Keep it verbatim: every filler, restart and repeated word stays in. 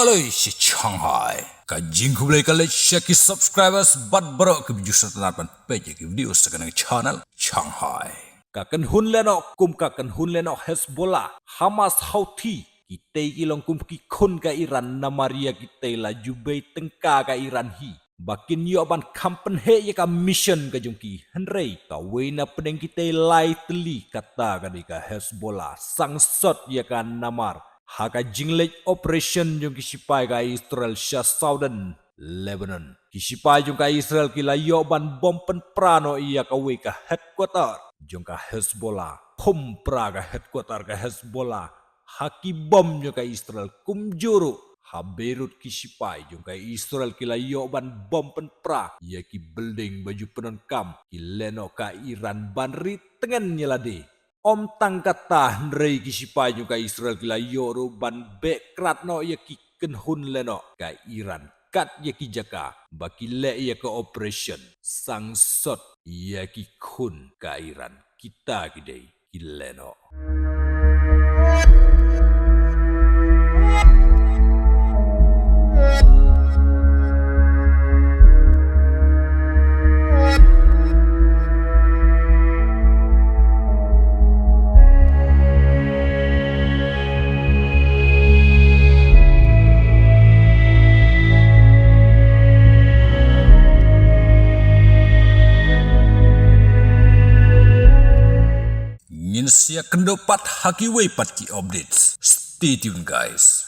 Kloi shi Shanghai. Ka jingkhublei ka leit sha ki subscribers bad baroh ki views sha tang ban peit ïa ki video sha kane ka channel Shanghai. Ka kynhun lehnoh kum ka kynhun lehnoh Hezbollah, Hamas, Houthi, kitei ki long kum ki khun ka Iran namar ïa kitei la ju bei tyngka ka Iran hi ba kin ïoh ban kham pynheh ïa ka mission ka jong ki. Hynrei kawei na pdeng kitei lai tylli, kata ka dei ka Hezbollah, sangsot ïa ka namar ha ka jingleit operation jong ki shipai ka Israel sha Southern Lebanon, ki shipai jong ka Israel ki la ïoh ban bom pynpra noh ïa kawei ka headquarter jong ka Hezbollah, pynpra ka headquarter ka Hezbollah ha ki bom jong ka Israel. Kumjuh ruh ha Beirut ki shipai jong ka Israel ki la ïoh ban bom pynpra ïa ki building ba ju pyndonkam ki lehnoh ka Iran ban ri tngen ïa lade. Ym tang kata, hynrei ki shipai jong ka Israel ki la ïoh ruh ban beh krat noh ïa ki kynhun lehnoh ka Iran kat ïa ki jaka ba ki leh ïa ka operation. Sangsot ïa ki khun ka Iran. Kita ki dei ki lehnoh. Ngin sa ïakynduh pat ha kiwei pat ki updates. Stay tuned, guys.